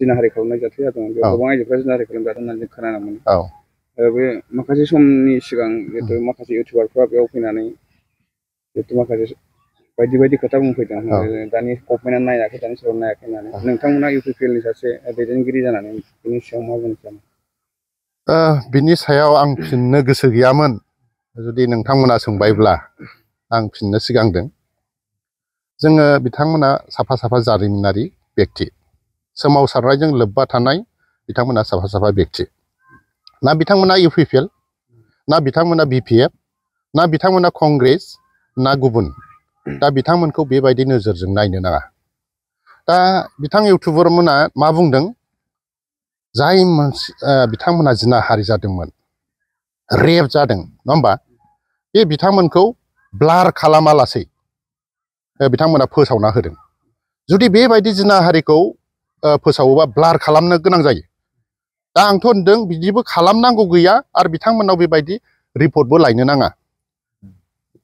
जिनाहारि खालामनाय जाथाय जादोंमोन बेयाव गोबां आइजोफ्रा जिनाहारि खालामजादों होननानै जों खोनानो मोनो बे माखासे समनि सिगां जिहेतु माखासे इउटुबारफ्रा बेयाव फैनानै जिहेतु माखासे बायदि खोथा बुंफैदों दानि गभर्नमेन्टआ नायाखै दानि सरकारा नायाखै होननानै नोंथांमोना इउपिपिएलनि सासे दैदेनगिरि जानानै बिनि सायाव मा बुंनो सानो? बिनि सायाव आं फिननो गोसो गैयामोन जुदि नोंथांमोना सोंबायब्ला आं फिननो सिगांदों। जोङो बिथांमोना साफा जारिमिनारि बेक्ति सोमावसारनायजों लोब्बा थानाय बिथांमोना साफा बेक्ति ना बिथांमोना इउपिपिएल ना बिथांमोना बिपिएफ ना बिथांमोना कंग्रेस ना गुबुन दा बिथांमोनखौ बेबायदि नोजोरजों नायनो नाङा। दा बिथां इउटुबारमोना मा बुंदों जाय बिथांमोना जिनाहारि जादोंमोन रेप जादों नङा होमबा बे बिथांमोनखौ ब्लार खालामालासै बिथांमोना फोसावना होदों। जुदि बेबायदि जिनाहारिखौ फोसावोबा ब्लार खालामनो गोनां जायो। दा आंथ' होनदों बिदिबो खालामनांगौ गैया आरो बिथांमोनाव बेबायदि रिपर्टबो लायनो नाङा।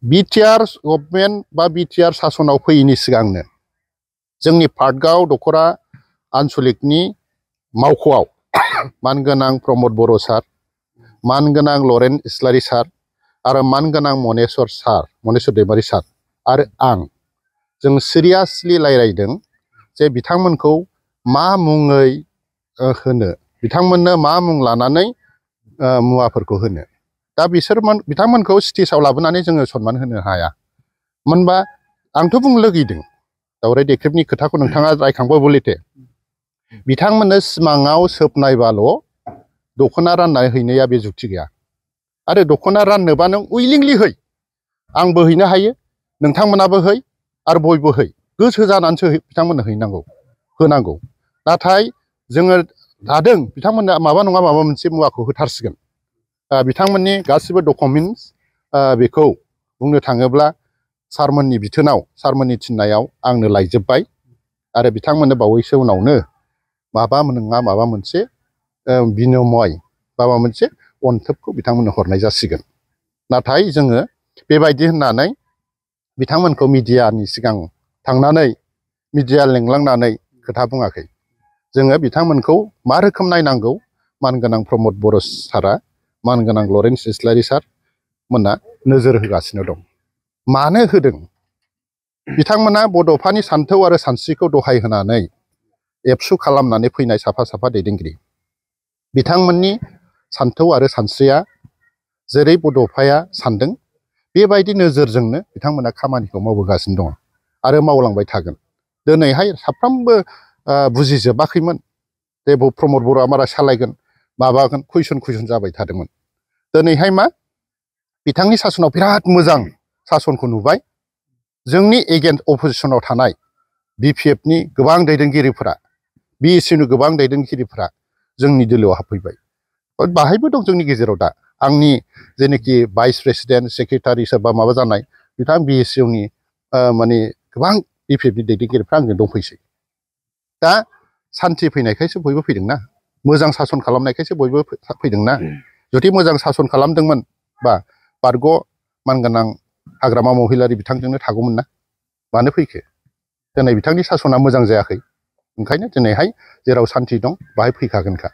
बिटिआर गभर्नमेन्ट बा बिटिआर सासनाव फैयैनि सिगांनो जोंनि पाटगाव दख'रा आनसलिकनि मावख'आव मानगोनां प्रमद बर' सार, मानगोनां लरेन इस्लारि सार आरो मानगोनां मनेस्वर दैमारि सार आरो आं जों सिरियासलि रायज्लायदों जे बिथांमोनखौ मा मुङै होनो बिथांमोननो मा मुं लानानै मुवाफोरखौ होनो। दा बिथांमोनखौ स्टेजाव लाबोनानै जोङो सनमान होनो हाया। मोनबा आंथ' बुंनो लुगैदों दावराय देख्रेबनि खोथाखौ नोंथाङा रायखांबाय बलेथे बिथांमोननो सिमाङाव सोबनायबाल' दख'ना राननानै हैनाया बे जुक्ति गैया। आरो दख'ना राननोबा नों उइलिंलि है आंबो हैनो हायो नोंथांमोनाबो है आरो बयबो है गोसो जानानैसो बिथांमोननो हैनांगौ होनांगौ। नाथाय जोङो लादों बिथांमोना माबा नङा माबा मोनसे मुवाखौ होथारसिगोन। बिथांमोननि गासिबो डकुमेन्टस बेखौ बुंनो थाङोब्ला सारमोननि बिथोनाव सारमोननि थिननायाव आंनो लायजोब्बाय आरो बिथांमोननो बावैसो उनावनो माबा नङा माबा मोनसे बिनिमय माबा मोनसे अनथोबखौ बिथांमोननो हरनाय जासिगोन। नाथाय जोङो बेबायदि होननानै बिथांमोनखौ मिडियानि सिगां थांनानै मिडिया लिंलांनानै खोथा बुङाखै। जोङो बिथांमोनखौ मा रोखोम नायनांगौ मानगोनां प्रमद बर' सारा मानगोनां लरेन्स इस्लारि सार मोना नोजोर होगासिनो दं। मानो होदों बिथांमोना बड'फानि सान्थौ आरो सानस्रिखौ दहाय होनानै एबसु खालामनानै फैनाय साफा दैदेनगिरि बिथांमोननि सान्थौ आरो सानस्रिया जेरै बड'फाया सानदों बेबायदि नोजोरजोंनो बिथांमोना खामानिखौ मावबोगासिनो दङ आरो मावलांबाय थागोन। दिनैहाय साफ्रोमबो बुजिजोबाखैमोन जे प्रमद बर'आ मारा सालायगोन माबागोन कुइसन जाबाय थादोंमोन। दिनैहाय मा बिथांनि सासनाव बिराद मोजां सासनखौ नुबाय। जोंनि एगेन्स्ट अपोजिसनाव थानाय बिपिएफनि गोबां दैदेनगिरिफोरा बिएसइनि गोबां दैदेनगिरिफोरा जोंनि दोलोआव हाबफैबाय। बाहायबो दं जोंनि गेजेराव दा आंनि जेनोखि भाइस प्रेसिडेन्ट सेक्रेटारि सोरबा माबा जानाय बिथां बिएसइनि माने गोबां बिपिएफनि दैदेनगिरिफ्रा आंजों दंफैसै। दा सान्थि फैनायखायसो बयबो फैदोंना मोजां सासन खालामनायखायसो बयबो फैदोंना। जुदि मोजां सासन खालामदोंमोन बा बारग' मानगोनां हाग्रामा महिलारि बिथांजोंनो थागौमोन ना मानो फैखो। दिनै बिथांनि सासना मोजां जायाखै ओंखायनो दिनैहाय जेराव सान्थि दं बाहाय फैखागोनखा।